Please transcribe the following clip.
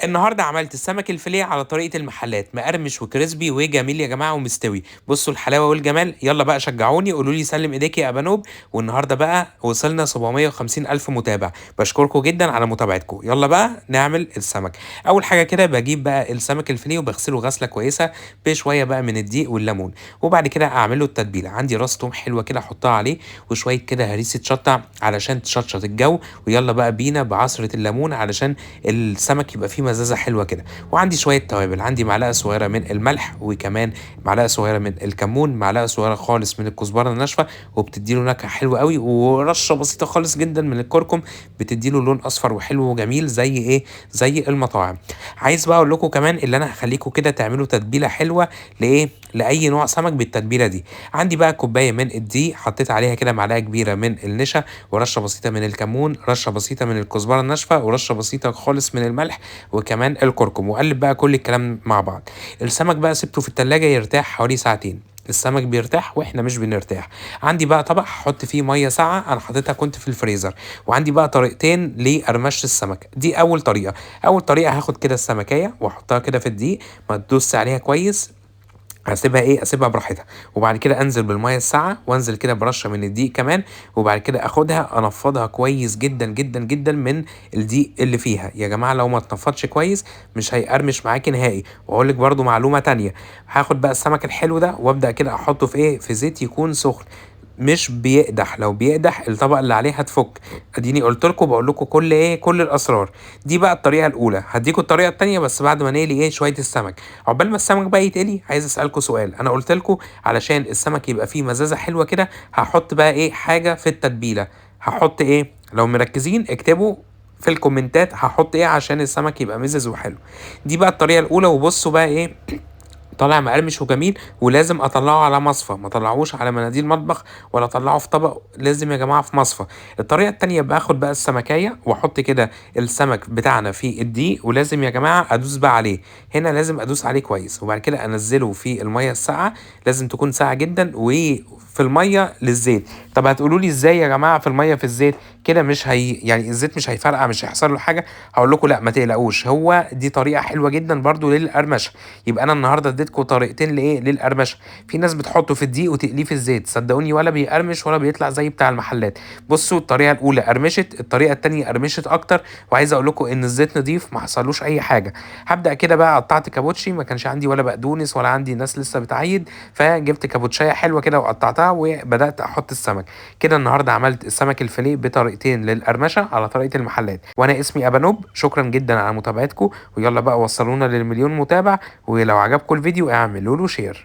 النهارده عملت السمك الفيليه على طريقه المحلات، مقرمش و crispy وجميل يا جماعة ومستوي. بصوا الحلاوة والجمال. يلا بقى شجعوني، قولوا لي سلم ايديك يا ابانوب. والنهارده بقى وصلنا 750 الف متابع، بشكركم جدا على متابعتكم. يلا بقى نعمل السمك. اول حاجة كده بجيب بقى السمك الفيليه وبغسله غسله كويسة بشوية بقى من الدقيق والليمون، وبعد كده اعمله التتبيله. عندي راس توم حلوة كده احطها عليه، وشوية كده هريسه شطه علشان تشطشط الجو. ويلا بقى بينا بعصره الليمون علشان السمك يبقى فيه مزازه حلوة كده. وعندي شوية توابل، عندي معلقه صغيرة من الملح، وكمان معلقه صغيرة من الكمون، معلقه صغيرة خالص من الكزبره الناشفه وبتدي له نكهة حلوة قوي، ورشه بسيطة خالص جدا من الكركم بتدي له لون اصفر وحلو وجميل زي ايه، زي المطاعم. عايز بقى اقول لكم كمان اللي انا هخليكم كده تعملوا تتبيله حلوة لايه، لاي نوع سمك بالتتبيله دي. عندي بقى كوباية من الدقيق حطيت عليها كده معلقه كبيرة من النشا، ورشه بسيطة من الكمون، رشه بسيطة من الكزبره الناشفه، ورشه بسيطة خالص من الملح، وكمان الكركم. وقلب بقى كل الكلام مع بعض. السمك بقى سبته في التلاجة يرتاح حوالي ساعتين. السمك بيرتاح واحنا مش بنرتاح. عندي بقى طبق هحط فيه مية ساقعه، انا حاططها كنت في الفريزر. وعندي بقى طريقتين لقرمشه السمك. دي اول طريقه. اول طريقه هاخد كده السمكيه واحطها كده في الدقيق، ما تدوس عليها كويس، هسيبها ايه، اسيبها براحتها. وبعد كده انزل بالمية الساقعه، وانزل كده برشه من الدقيق كمان، وبعد كده اخدها انفضها كويس جدا جدا جدا من الدقيق اللي فيها. يا جماعة لو ما اتنفضش كويس مش هيقرمش معاكي نهائي. واقول لك برده معلومة تانية، هاخد بقى السمك الحلو ده وابدا كده احطه في ايه، في زيت يكون سخن مش بيقدح. لو بيقدح الطبقة اللي عليه هتفك. اديني قلت لكم، بقول لكم كل ايه، كل الاسرار. دي بقى الطريقة الاولى. هديكم الطريقة الثانية بس بعد ما نقلي ايه شوية السمك. عقبال ما السمك بقى يتقلي عايز اسالكم سؤال. انا قلت لكم علشان السمك يبقى فيه مزازه حلوة كده هحط بقى ايه حاجة في التتبيله. هحط ايه؟ لو مركزين اكتبوا في الكومنتات هحط ايه عشان السمك يبقى مزز وحلو. دي بقى الطريقة الاولى. وبصوا بقى ايه طالع مقرمش وجميل. ولازم اطلعه على مصفى، ما اطلعوش على مناديل مطبخ ولا اطلعه في طبق، لازم يا جماعة في مصفى. الطريقة التانية باخد بقى السمكيه واحط كده السمك بتاعنا في الدقيق، ولازم يا جماعة ادوس بقى عليه هنا، لازم ادوس عليه كويس. وبعد كده انزله في المية الساقعه، لازم تكون ساقعه جدا، وفي المية للزيت. طب هتقولوا لي ازاي يا جماعة في المية في الزيت كده؟ مش هي يعني الزيت مش هيفرقع، مش هيحصل له حاجة؟ هقول لكم لا ما تقلقوش، هو دي طريقه حلوة جدا برده للقرمشه. يبقى انا النهارده اديتكم طريقتين لايه، للقرمشه. في ناس بتحطه في الدقيق وتقليه في الزيت، صدقوني ولا بيقرمش ولا بيطلع زي بتاع المحلات. بصوا الطريقة الاولى قرمشت، الطريقة الثانية قرمشت اكتر. وعايز اقول لكم ان الزيت نضيف ما حصلوش اي حاجة. هبدا كده بقى قطعت كابوتشي، ما كانش عندي ولا بقدونس ولا عندي ناس لسه بتعيد، فجبت كابوتشايه حلوة كده وقطعتها وبدات احط السمك كده. النهارده عملت السمك الفيليه بطريقتين للقرمشه على طريقه المحلات. وانا اسمي ابانوب، شكرا جدا على متابعتكم، ويلا بقى وصلونا للمليون متابع. ولو عجبكم الفيديو اعملوا له share.